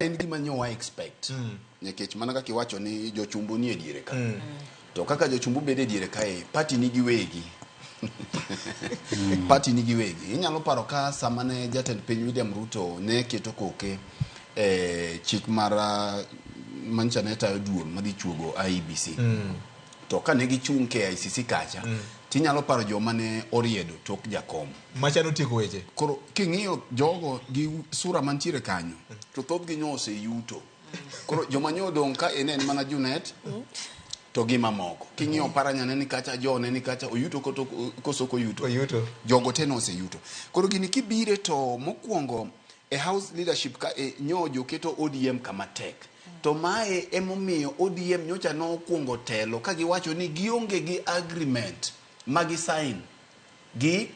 En gima nyo wa expect nikech mana kaka iwacho ni jochumbu nie diere ka. To kaka jochumbu bedo e diere kae, party nigi wegi. Party nigi wegi. Inyalo paro ka sama ne jatend piny William Ruto ne keto koke e chik mar mancha ne tayo duol madhi chuogo IEBC. To kane gichung' KICC kacha, tinyalo paro joma ne oriedo tok jakom. Macha notieko weche. Koro king'iyo jogo gi sura mantiere kanyo, to thothgi nyo oseyuto. Koro joma nyo odong' ka en mana Junet to gi mamoko. King'iyo Oparanya ne ni kacha, Jo ne ni kacha, oyuto koto koso ok oyuto. Oyuto. Jogo te noseyuto. Koro gini kibire to mokwongo e house leadership ka e nyo joketo ODM kama tek. To mae emomiyo ODM nyocha nokwongo telo ka giwacho ni gionge gi agreement ma gi sign gi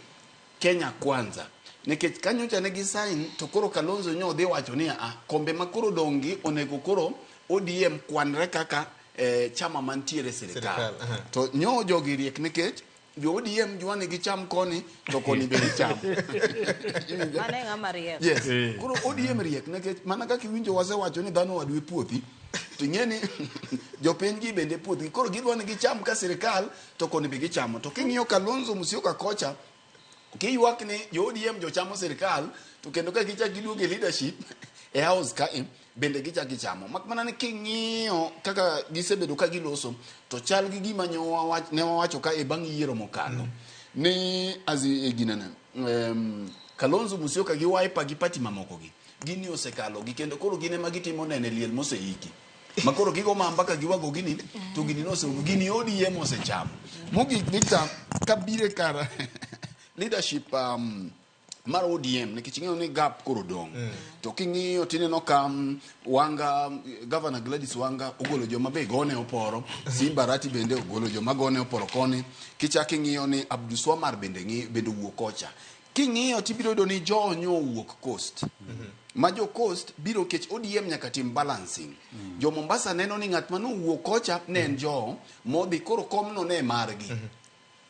Kenya Kwanza. Nikech ka nyocha ne gi sign to koro Kalonzo nyo dhi wacho ni a kombe ma koro dong' gi onego koro ODM kwanre kaka chama mantiere e sirikal. Sirikal, aha. To nyo jogi riek nikech jo ODM jwa ni gicham koni to koni be gicham. Mano e ng'ama riek. Yes. Koro ODM riek nikech mana kaka iwinjo wasewacho ni dhano wadu e puothi to ing'e ni jopiny gi bende puothgi. Koro gidwa ni gicham ka sirikal to koni be gichamo. To king'iyo Kalonzo Musyoka kocha kiywak ni jo ODM jochamo sirikal to kendo ka gichak giduogo e leadership e house ka e bende gichak gichamo. Mak mana ni king'iyo kaka gisebedo ka giloso to chal gi gima nyo ne wawacho ka e bang' yiero mokalo ni as e ginene Kalonzo Musyoka gi Wiper gi party mamoko gi gini osekalo gi kendo koro gin ema gitimo nene liel moseiki ma koro gigo mamba ka giwago gini to gini noserumo gini ODM osechamo mogik Victor kabire kar leadership mar ODM nikech ing'eyo ni gap koro dong' to king'iyo tineno ka Wanga Governor Gladys Wanga ogolo joma be gone oporo Simba Arati bende ogolo joma gone oporo koni kichak ing'iyo ni Abdulswamad bende ng'i bende owuok kocha king'iyo tibiro yudo ni jo nyo owuok coast ma jo coast biro kech ODM nyaka tim balancing jo Mombasa neno ni ng'at manowuok kocha ne en jo modhi koro komno ne margi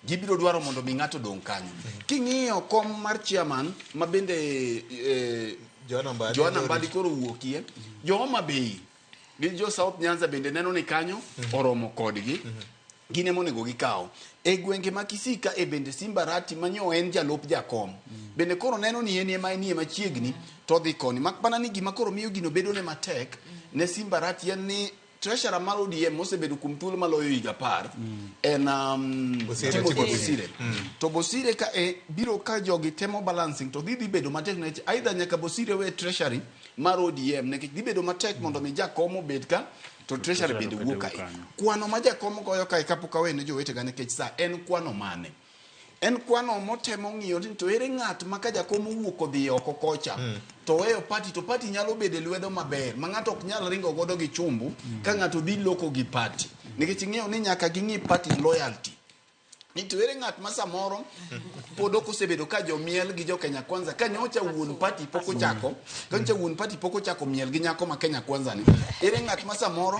gibiro dwaro mondo mi ng'ato dong' kanyo king'iyo kom mar chairman ma bende Joanna Mbadi. Joanna Mbadi koro wuokie jo Homa Bay gi jo South Nyanza bende neno ni kanyo oromo kodgi gin ema onego gikaw e gwenge ma Kisii ka e bende Simba Arati manyo en jalup jakom bende koro neno ni en ema enie machiegni to odhi koni mak mana ni gima koro miyo gino bedo ne matek ne Simba Arati en ni treasurer mar ODM mosebedo kuom thuolo maloyo higa 10 en Bosire, Timothy Timothy. Bosire. To Bosire ka e biro ka jogi temo balancing to dhi dhi bedo matek nikech either nyaka Bosire we treasury mar ODM nikech dhi bedo matek mondo mi jakom obed ka to treasury bende wuok kae. Kwano ma jakom goyo kae kapok awene jowetega nikech sa en kwano mane? En kwano motemo ng'iyo ni to ere ng'at ma ka jakom owuok odhi oko kocha to weyo party to party nyalo bedo e lwedo maber ma ng'ato ok nyal ringo godo gi chumbu ka ng'ato dhi loko gi party nikech ing'eyo ni nyaka ging'i party loyalty ni to ere ng'at ma samoro pod ok osebedo ka jomiel gi jo Kenya Kwanza ka nyocha wuon party pok ochako ka nyocha wuon party pok ochako miel gi nyako ma Kenya Kwanza ni ere ng'at ma samoro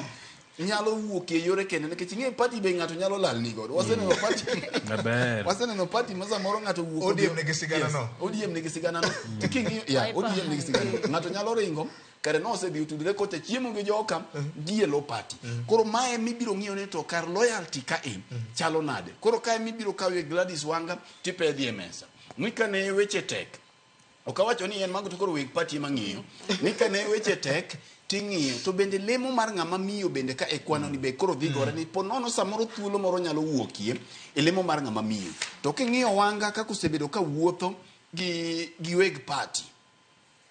nyalo wuok e yore kende nikech ing'e party be ng'ato nyalo lal ni godo waseneno party Maber. waseneno party ma samoro ng'ato wuok ODM nigi sigana no. ODM nigi sigana no to king'iyo ya ODM nigi sigana no ng'ato nyalo ringo kare no osedhi otudore kocha chiemo gi joka gi e lo party koro mae mibiro ng'iyo ni to kar loyalty ka e chalo nade koro kae mibiro kawe Gladys Wanga tipedhi e mesa ni kane weche tek ok awacho ni en mago to koro weg party ema ng'iyo ni kane weche tek ting'iyo to bende lemo mar ng'ama miyo bende ka e kwano ni be koro dhi gore ni po nono samoro thuolo moro nyalo wuokie e lemo mar ng'ama miyo to king'iyo Wanga kaka osebedo ka wuotho gi weg party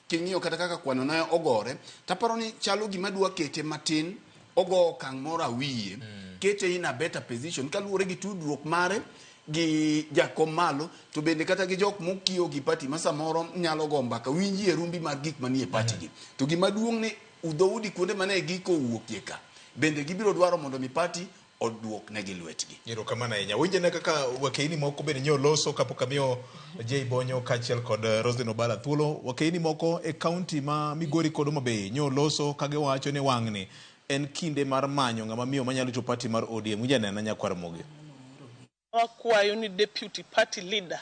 king'iyo kata kaka kwano ne ogore taparo ni chalo gima dwa kete matin ogo okang' moro awiye kete in a better position kaluwore gi tudruok mare gi jakom malo to bende kata gi jok mokiyo gi party ma samoro nyalo go mbaka winji e rumbi mar gik manie party gi to gima duong' ni dhoudi kuonde mane giko owuokie ka bende gibiro dwaro mondo mi party oduok negi lwetgi. Erokamano ahinya. Winjane kaka wakeini moko bende nyo loso kapok amiyo Jay Bonyo kaachiel kod Roslyn Obala thuolo. Wakeini moko e kaunti ma Migori kod Homa Bay nyo loso ka giwacho ni wang'ni en kinde mar manyo ng'ama miyo manyalo rito party mar ODM. Winj anena nyakwar Ramogi. Wakwayo ni deputy party leader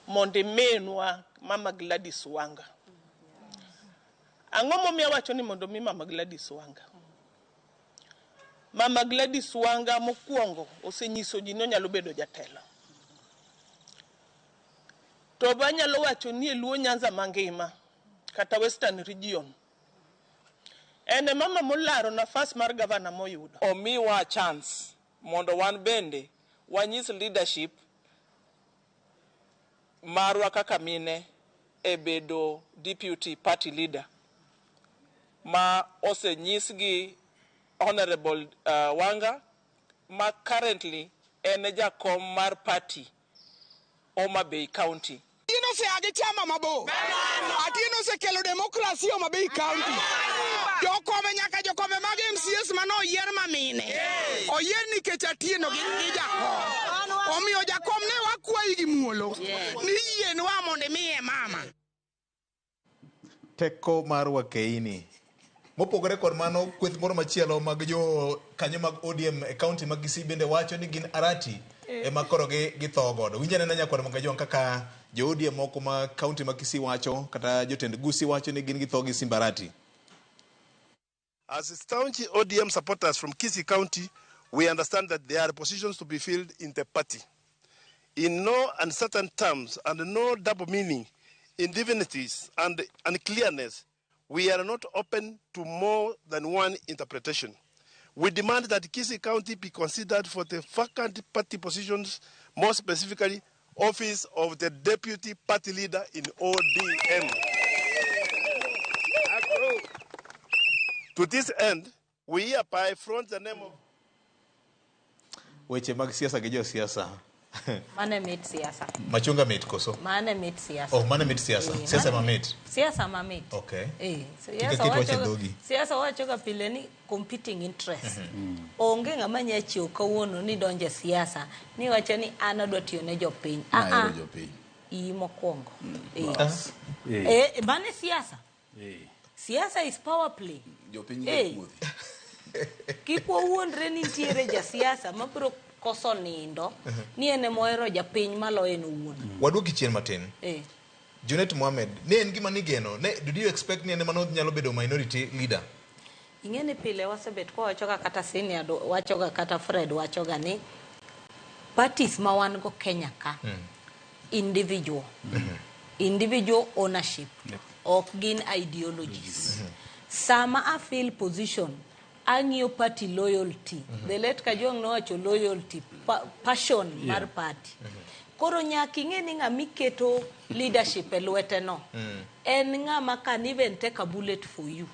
mondo iminwa Mama Gladys Wanga. Ang'o momiyo awacho ni mondo mi Mama Gladys Wanga? Mama Gladys Wanga mokwongo osenyiso ji ni onyalo bedo jatelo. To be anyalo wacho ni e Luo Nyanza mangima kata Western Region en e mama molaro nafas mar gavana moyudo. Omiwa chance mondo wan bende wanyis leadership marwa kaka mine e bedo deputy party leader ma osenyis gi Honorable Wanga ma currently en e jakom mar party Homa Bay County. Atieno osea gi chama mabor. Atieno osekelo demokrasi Homa Bay County. Jokombe nyaka jokombe mag MCAs mane oyier mamine. Oyier nikech Atieno gi jakom. Omiyo jakom ne wakwayi gi muolo ni yienwa mondo imiye mama. Teko mar Wakeini. Mopogore kod mano, kweth moro machielo mag jo kanyo mag ODM e kaunti mag Kisii bende wacho ni gin Arati ema koro githo godo. Winj anena nyakwar Mangajwang' kaka jo ODM moko ma kaunti mag Kisii wacho kata jotend Gusii wacho ni gin githo gi Simba Arati. As staunch ODM supporters from Kisii County, we understand that there are positions to be filled in the party. In no uncertain terms and no double meaning, indivinities and unclearness, we are not open to more than one interpretation. We demand that Kisii County be considered for the vacant party positions, more specifically, office of the deputy party leader in ODM. To this end, we hereby front the name of Weche mag siasa gi josiasa. Mane mit siasa. Machunga mit koso? Mane mit siasa. Oh, mane mit siasa. Siasa mamit. Siasa mamit. Okay. Siasa Kik aket wach e wacho dhogi. Siasa wacho ga pile ni competing interest. Onge ng'ama nya chiew kawuono ni donje siasa ni wacho ni an adwa tiyo ne jopiny. Nahero jopiny. Iyi mokwongo. Bas. Mane siasa. Siasa is power play. Jopiny gi puothi. Kik wawuondre ni nitiere jasiasa mabiro koso nindo ni en ema ohero japiny maloyo en owuon. Waduoki chien matin. Junet Mohamed, ne en gima nigeno. Ne, did you expect ni en ema nyalo bedo minority leader? Ing'e ni pile wasebet kwawachoga kata senior wachoga kata Fred wachoga ni parties ma wan go Kenya ka individual. Individual ownership. Ok gin ideologies. Sama a fill position, ang'iyo party loyalty. The late Kajwang' nowacho loyalty, passion mar party. Koro nyaka ing'e ni ng'ama iketo leadership e lwete no, en ng'ama can even take a bullet for you.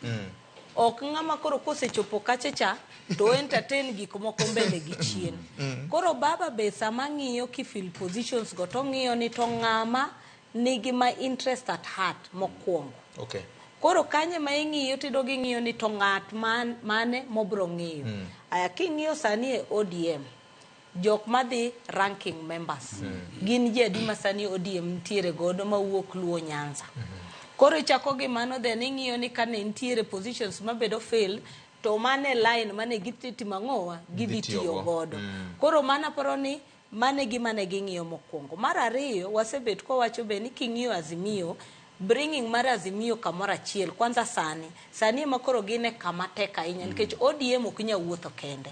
Ok ng'ama koro kosechopo kacha cha to entertain gik moko mbele gi chien. Koro baba be sama ng'iyo kifill positions go to ng'iyo ni to ng'ama nigi my interest at heart mokwongo. Koro kanye ma ing'iyo tido ging'iyo ni to ng'at mane mobro ng'iyo. Aya king'iyo sani e ODM, jok madhi ranking members. Gin ji adi ma sani ODM nitiere godo mawuok Luo Nyanza. Koro ichako gi mano then ing'iyo ni kane nitiere positions mabedo fail to mane line mane gitimo ang'owa gidhi tiyo godo. Koro mana paro ni mane gima ne ging'iyo mokwongo. Mar ariyo wasebet kwawacho be ni king'iyo Azimio, bringing mar Azimio kamoro achiel kwanza sani ema koro gin e kama tek ahinya nikech ODM ok nyal wuotho kende.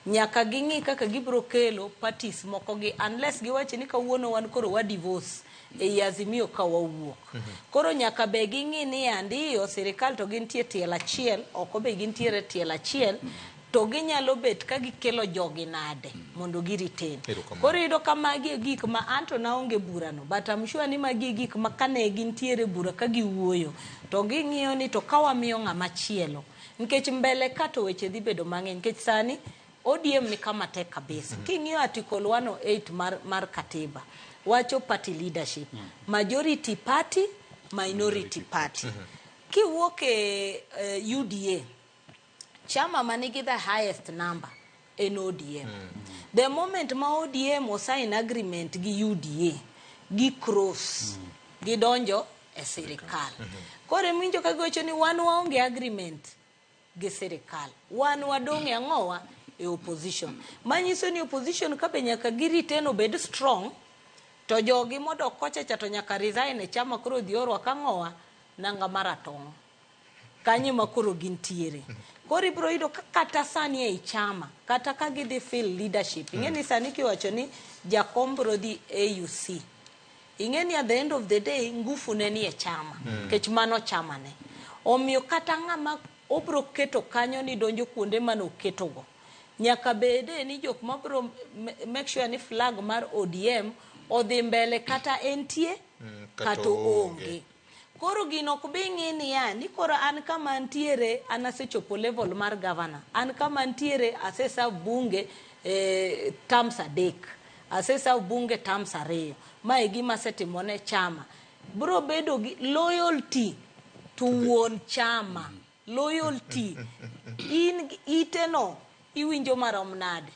Nyaka ging'i kaka gibiro kelo parties moko gi unless giwacho ni kawuono wan koro wa divorce ei Azimio ka wawuok. Koro nyaka be ging'i ni andiyo sirikal to gintie tiel achiel, oko be gintiere tiel achiel, to ginyalo bet ka gikelo jogi nade mondo gi retain. Koro iyudo ka magi e gik ma anto naonge burano, but I'm sure ni magi e gik ma kane gintiere bura ka giwuoyo to ging'iyo ni to ka wamiyo ng'ama chielo nikech mbele ka to weche dhi bedo mang'eny nikech sani ODM ni kama tek kabisa. King'iyo article 108 mar katiba wacho party leadership, majority party, minority party. Kiwuok e UDA, chama manigi the highest number en ODM. The moment ma ODM osign agreement gi UDA, gi cross, gidonjo e sirikal. Koro iwinjo ka giwacho ni wan waonge agreement gi sirikal, wan wadong' e ang'owa e opposition. Manyiso ni opposition ka be nyaka gi retain obed strong, to jogi modok kocha cha to nyaka resign e chama koro dhi orwak ang'owa nanga maratong'. Kanyo ema koro gintiere. Koro ibiro yudo ka kata sani ei chama, kata ka gidhi fill leadership, ing'e ni sani kiwacho ni jakom biro dhi AUC, ing'e ni at the end of the day ngufu ne ni e chama, nikech mano chama ne. Omiyo kata ng'ama obiro keto kanyo ni donjo kuonde mane oketogo, nyaka bede ni jok mabiro make sure ni flag mar ODM odhi mbele kata entie kata kata oonge. oonge. Koro gino ok bi ng'i niya ni koro an kama antiere an asechopo level mar governor, an kama antiere ase serve bunge terms 3, ase serve bunge terms 2, ma e gima asetimo ne chama. Biro bedo gi loyalty to wuon chama, loyalty in ite no iwinjo marom nade,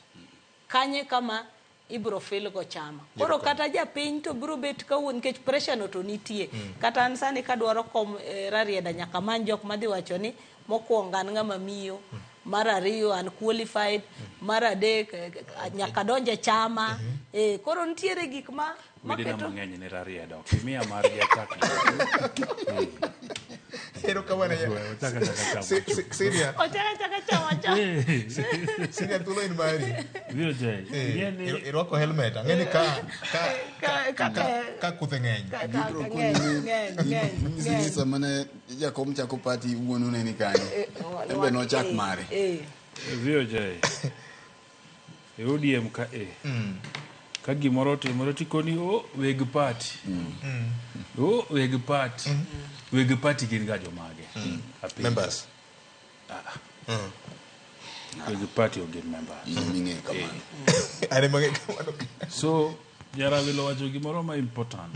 kanye kama ibiro fil go chama. Koro kata japiny to biro bet kawuon nikech pressure no to nitie. Kata an sani kadwaro kom Rarieda nyaka many jok madhi wacho ni mokwongo an ng'ama miyo, mar ariyo an qualified, mar adek nyaka donje chama. Koro nitiere gik ma Wedena maketo mang'eny ne Rarieda, ok imiya mar gi achak. Erokamano. Ochak achaka chama. Senior. Ochak achaka chama cha. Senior, thuolo en mari. VOJ, ing'e ni Irwako helmet, ang'e ni ka kuthe ng'eny. Gibiro konyi ni nyisi ni sama ne jakom chako party wuonu ne ni kanyo. En be nochak mare. VOJ, e ODM ka e. Ka gimoro otimore tikoni o weg party. O weg party. Weg party gin ga jomage. Apenjo. Members. Weg party ok gin members. In ming'eyo kamano. An ema ang'eyo kamano. So Jarawilo wacho gimoro ma important.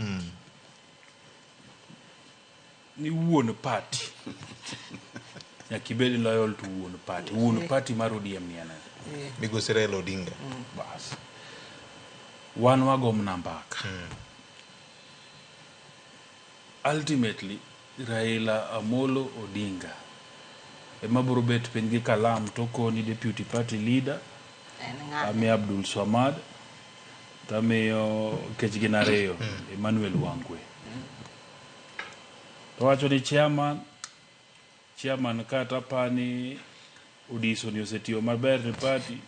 Ni wuon party. Nyaka ibed loyal to wuon party. Wuon party mar ODM ni en ang'o? Migosi Raila Odinga. Bas. Wan wago mana mbaka. Ultimately, Raila Amolo Odinga ema biro bet piny gi kalam to koni deputy party leader En ng'a? amiyo Abdul Swamad tamiyo kech gin ariyo Emmanuel Wangwe. To wacho ni chairman kata pani Odiso ni osetiyo maber ne party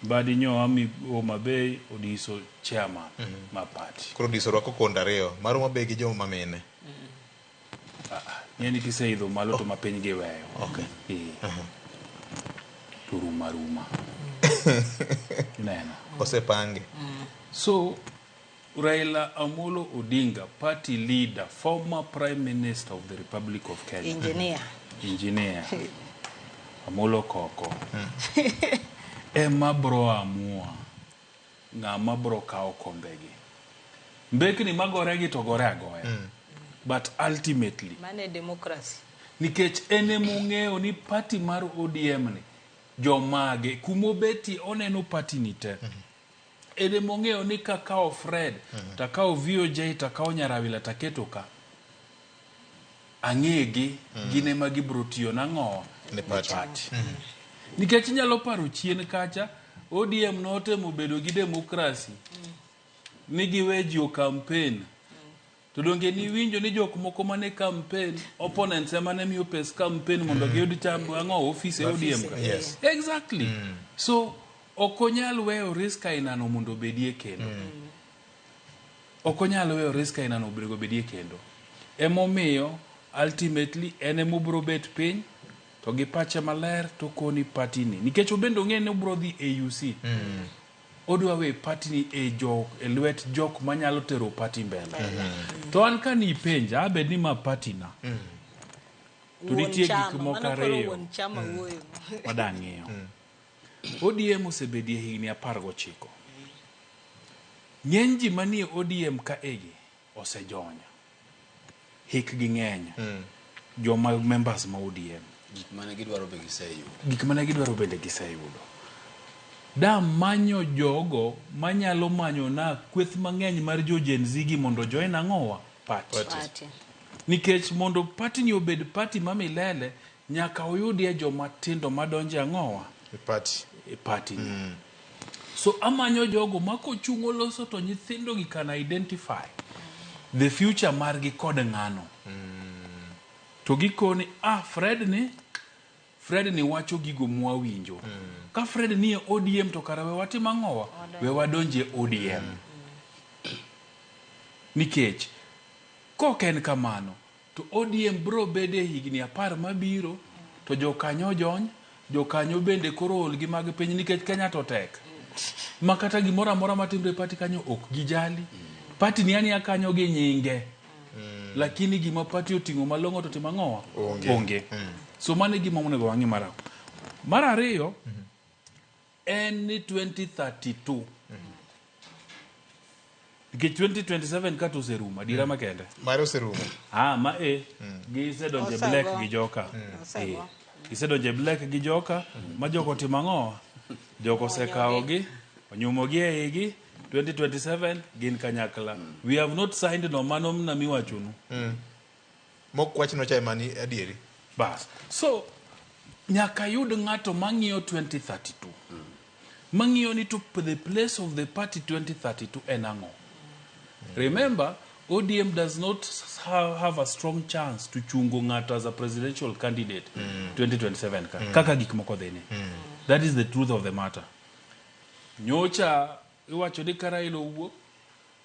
Mbadi nyo ami Homa Bay Odiso chairman ma party. Koro Odiso rwako kondo ariyo, mar Homa Bay gi joma mine. Ng'eni kiseidho malo to mapiny giweyo. Okay. To ruma ruma. Ineno. Osepange. So Raila Amolo Odinga, party leader, former prime minister of the Republic of Kenya. Engineer. Engineer. Amolo Koko. Ema bro amua ng'ama bro kawo kombegi. Mbekni magore gi to gore agoya. But ultimately, Mane democracy. nikech en emong'eyo ni party mar ODM ni jomage kumobeti oneno party ni te. En emong'eyo ni kakawo Fred, takawo VOJ, takawo Nyarawila taketo ka. Ang'egi gin ema gibiro tiyo nang'o Ne party. Nikech inyalo paro chien kacha ODM notemo bedo gi democracy ni giwe ji o campaign. To donge niwinjo ni jok moko mane campaign, opponents ema ne miyo pes campaign mondo giyud cham ang'o office e ODM ka. Yes. Exactly. So ok onyal weyo risk ainano mondo obedie kendo. Ok onyal weyo risk ainano onego obedie kendo. Emomiyo ultimately en emobiro bet piny to gi pache maler to koni party ni. Nikech obende ong'e ni obiro dhi AUC. Odwa we party ni e jok e lwet jok manyalo tero party mbele. To an ka nipenja abed ni ma party na. To nitie gik moko Mano koro ariyo wuon chama wuoyo. madang'iyo. ODM osebedie higni 19. Ng'eny ji manie ODM ka egi osejonyo. Hikgi ng'eny. Joma members ma ODM. Gik mane gidwaro be giseyudo. Gik mane gidwaro bende giseyudo. Da manyo jogo manyalo manyo na kweth mang'eny mar jo Gen Z gi mondo join ang'owa party. Party. Nikech mondo party ni obed party ma milele nyaka oyudie joma tindo madonje ang'owa Party. e party ni. So amanyo jogo ma kochung' oloso to nyithindo gi can identify the future margi kod ng'ano. To gikoni, ah, Fred ni, Fred ni wacho gigo mwawinjo. Ka Fred ni e ODM to kara we watim ang'owa? We wadonje ODM. Nikech kok en kamano to ODM bro bede higni 10 mabiro to jokanyo jony, jokanyo bende koro ol gi mag piny nikech Kenya to tek. Ma kata gimoro amora matimre e party kanyo ok gijali. Party ni ania kanyo gi nyinge. Lakini gima party oting'o malong'o to timo ang'owa? Onge. Onge. So mano e gima onego wang'i mar Mar ariyo, en ni 2032. Nikech 2027 kata oserumo, adiera makende. Mare oserumo. Ah, ma e, gisedonje Osego. black gi joka. Osego. Eh, Gisedonje black gi joka, ma joko otimo ang'o? Joko osekawogi, onyumogi e igi, 2027 gin kanyakla. We have not signed no mano mna miwachonu. Mok wachno cha ema ni adieri. Bas. So, nyaka yud ng'ato mang'iyo 2032. Mang'iyo ni to the place of the party 2032 en ang'o. Remember, ODM does not have a strong chance to chungo ng'ato as a presidential candidate 2027 ka. Kaka gik moko dhi ni. That is the truth of the matter. Nyocha iwacho ni ka Raila owuok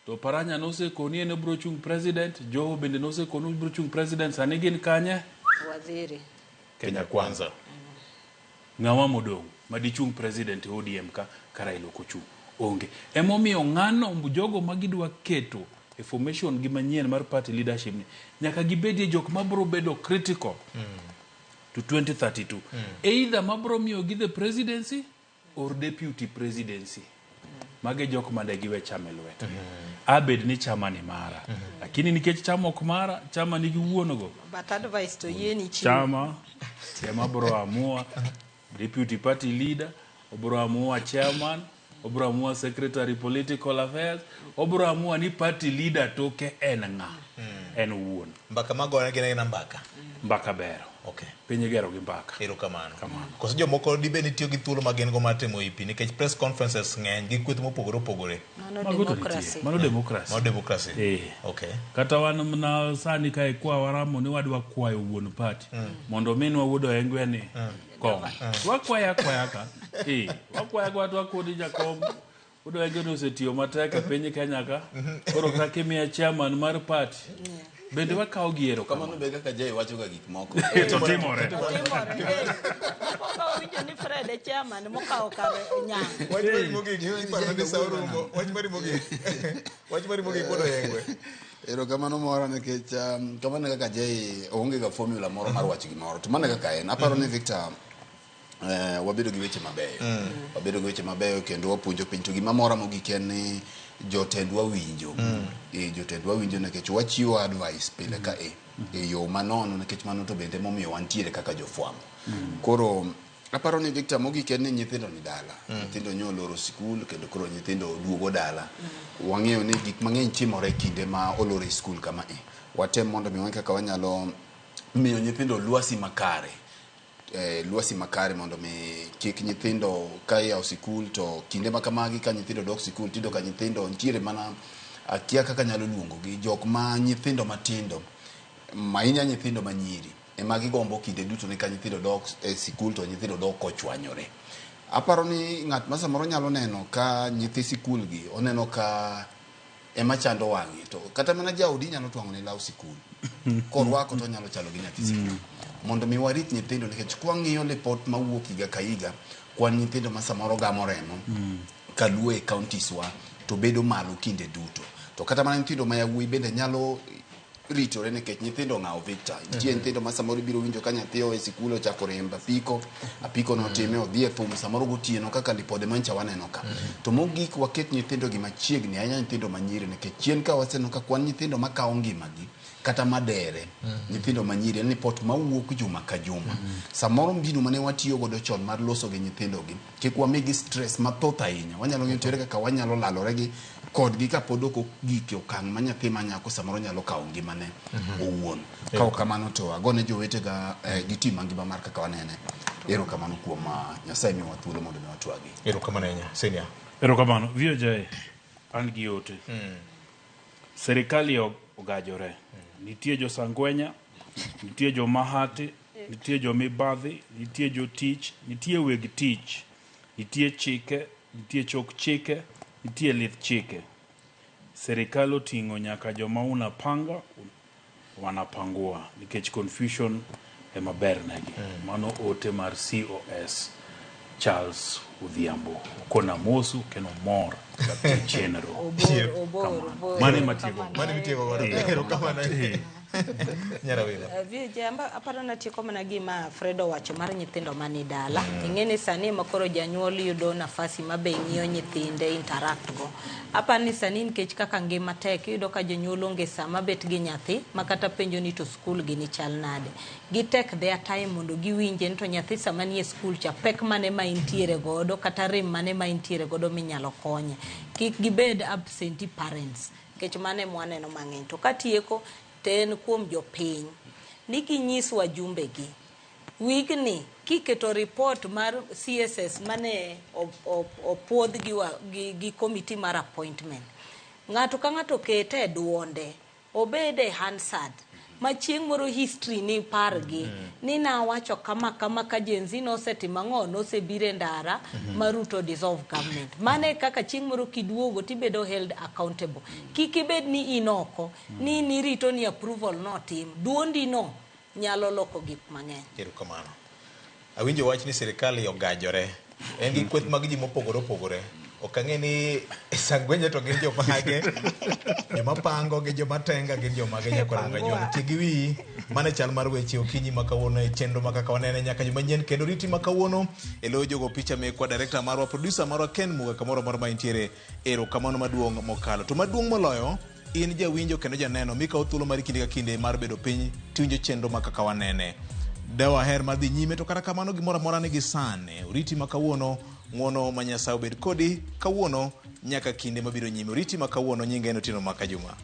to Paranya nosekoni en obiro chung president, Joho bende nosekoni obiro chung president, sani gin kanye? Waziri. Kenya Kwanza. Ng'awa modong' madichung president e ODM ka ka Raila ok ochung'? Onge. Emomiyo ng'ano jogo ma gidwa keto e formation gi manyien mar party leadership ni nyaka gibedie jok mabro bedo critical to 2032. Either mabro miyo gi the presidency or deputy presidency. Mage jok mane giwe chama e lwetgi. Abed ni chama ni mara. Lakini nikech chama ok mara, chama nigi wuon go. But advice to yieni chiwo. Chama ema bro amua deputy party leader, obro amua chairman, obro amua secretary political affairs, obro amua ni party leader toke en ng'a, en wuon. Mbaka magore gin agina mbaka. Mbaka bero. Okay. Piny igero gi mbaka. Erokamano. Kamano. Koso jomoko dibed ni tiyo gi thuolo ma gin go mar timo ipi nikech press conferences ng'eny gi kweth mopogore opogore. Mano Mago to nitie. democracy. Mano democracy. Mano democracy. Eh. Okay. Kata wan mana sani kae kwa waramo ni wadwa kwayo wuon party mondo minwa wuod Oengwe ni kom. Wakwaya akwaya ka. Eh, wakwaya kwa to wakoni jakom wuod Oengwe ni osetiyo matek e piny Kenya ka. Koro kaka imiya chairman mar party. Bende wakawo gi erokamano. Kamano be kaka Jay wacho ga gik moko. To timore. Timore. Mokwongo awinjo ni Fred e chairman mokawo kar Nyang'. Wach mari mogik, iparo ni sa orumo. Wach mari mogik. Wach mari mogik wuod Oengwe. Erokamano mora nikech kamano e kaka Jay oonge ga formula moro mar wacho gimoro. To mano e kaka en. Aparo ni Victor wabedo gi weche mabeyo. Wabedo gi weche mabeyo kendo wapuonjo piny. To gima mora mogik en ni jotendwa winjo. Jotendwa winjo nikech wachiwo advice pile ka e yo manono nikech mano to bende momiyo wantiere kaka jofwambo. Koro aparo ni Victor mogik en ni nyithindo ni dala. Nyithindo nyo oloro sikul kendo koro nyithindo duogo dala. Wang'eyo ni gik mang'eny timore kinde ma oloro e sikul kama e. Watem mondo mi wang'e kaka wanyalo miyo nyithindo lwasi makare. Lwasi makare mondo mi kik nyithindo ka iyawo sikul to kinde ma kamagi ka nyithindo dok sikul tiyudo ka nyithindo nitiere mana akia kaka nyalo luongo gi jok ma nyithindo matindo ahinya nyithindo manyiri ema gigombo kinde duto ni ka nyithindo dok e sikul to nyithindo dok kochwanyore. Aparo ni ng'at ma samoro nyalo neno ka nyithi sikul gi oneno ka ema chando wang'e to kata mana jaodi nyalo twang'o ne law sikul korwako to onyalo chalo gi nyathi sikul. Mondo mi warit nyithindo nikech kwang'iyo lipot mawuok higa ka higa kwan nyithindo ma samoro gamo remo kaluo e counties wa to bedo malo kinde duto. To kata mana nyithindo ma yawuoyi bende nyalo ritore nikech nyithindo ong'awo Victor. Nitie nyithindo ma samoro ibiro winjo ka nyathi owe sikul ochako riembo apiko, apiko notime odhi e thum samoro gotieno kaka lipode mancha waneno ka. To mogik waket nyithindo gi machiegni ahinya nyithindo manyiri nikech chien ka waseneno ka kwan nyithindo makawo ngimagi kata madere nyithindo manyiri en lipot mawuok juma ka juma. Samoro mbinu mane watiyo godo chon mar loso gi nyithindo gi kik wamigi stress mathoth ahinya. Wanyalo ng'iyo tere kaka wanyalo lalore gi kodgi kapod ok ogik e okang' ma nyathi ma nyako samoro nyalo kawo ngimane owuon. Ka ok kamano to agone jowetega gi tim mangima mar kaka wanene. Erokamano kuom Nyasaye miyowa thuolo mondo mi watwagi. Erokamano ahinya. Senior. Erokamano. VOJ, an gi ote. Serikali ogajore. Nitie josangwenya Nitie joma hati, nitie jomibadhi, nitie jotich, nitie weg tich, nitie chike, nitie chok chike, nitie lith chike. Serikal oting'o nyaka joma unapanga wanapangua nikech confusion ema ber negi. Mano ote mar COS Charles Odhiambo. Okona mosu kendo mor gi chenro. Obor, obor, obor. Mano ema tieko. Mano mitieko godo. Erokamano. Nyarawila. VJ, amba aparo natieko mana gima Fred owacho mar nyithindo mani dala. Ing'e ni sani ema koro janyuol yudo nafasi ma be ng'iyo nyithinde interact go. Aparo ni sani nikech kaka ngima tek, iyudo ka jonyuol onge sama bet gi nyathi ma kata penjo ni to skul gini chal nade. Gi take their time mondo giwinje ni to nyathi sama nie skul cha pek mane ma intiere godo kata rem mane ma intiere godo minyalo konye. Kik gibed absentee parents nikech mano ema waneno mang'eny. To katieko to en kuom jopiny ni ginyis wajumbegi wigni kiketo report mar CSS mane opuodh gi committee mar appointment, ng'ato ka ng'ato kete e duonde, obed e Hansard ma chieng' moro history ni pargi ni nawacho kama kama ka Gen Z nosetimo ang'o, nosebiro e ndara ma Ruto dissolve government. Mano e kaka chieng' moro kiduogo tibedo held accountable. Kik ibed ni in oko ni nirito ni approval notim, duondi no nyalo loko gik mang'eny. Erokamano. Awinjo wach ni sirikal ogajore. En gi kweth mag ji mopogore opogore. Ok ang'e ni sangwenye to gin jomage, joma pango gi joma tenga gin jomage nyakwar Kajwang'. Ti gi wiyi, mano e chal mar weche okinyi ma kawuono e chenro ma kaka wanene nyaka juma nyien kendo riti ma kawuono e lo jogo picha mekwa director marwa, producer marwa Ken Muga kamoro amora ma intiere. Erokamano maduong' mokalo. To maduong' moloyo, in jawinjo kendo janeno mikawo thuolo mari kinde ka kinde mar bedo piny tiwinjo chenro ma kaka wanene. Dawaher mar dhi nyime to kata kamano gimoro amora nigi sane. Oriti ma kawuono, ng'uono ma Nyasaye obed kodi kawuono nyaka kinde mabiro nyime. Oriti ma kawuono nyinga en Otieno Maka Juma.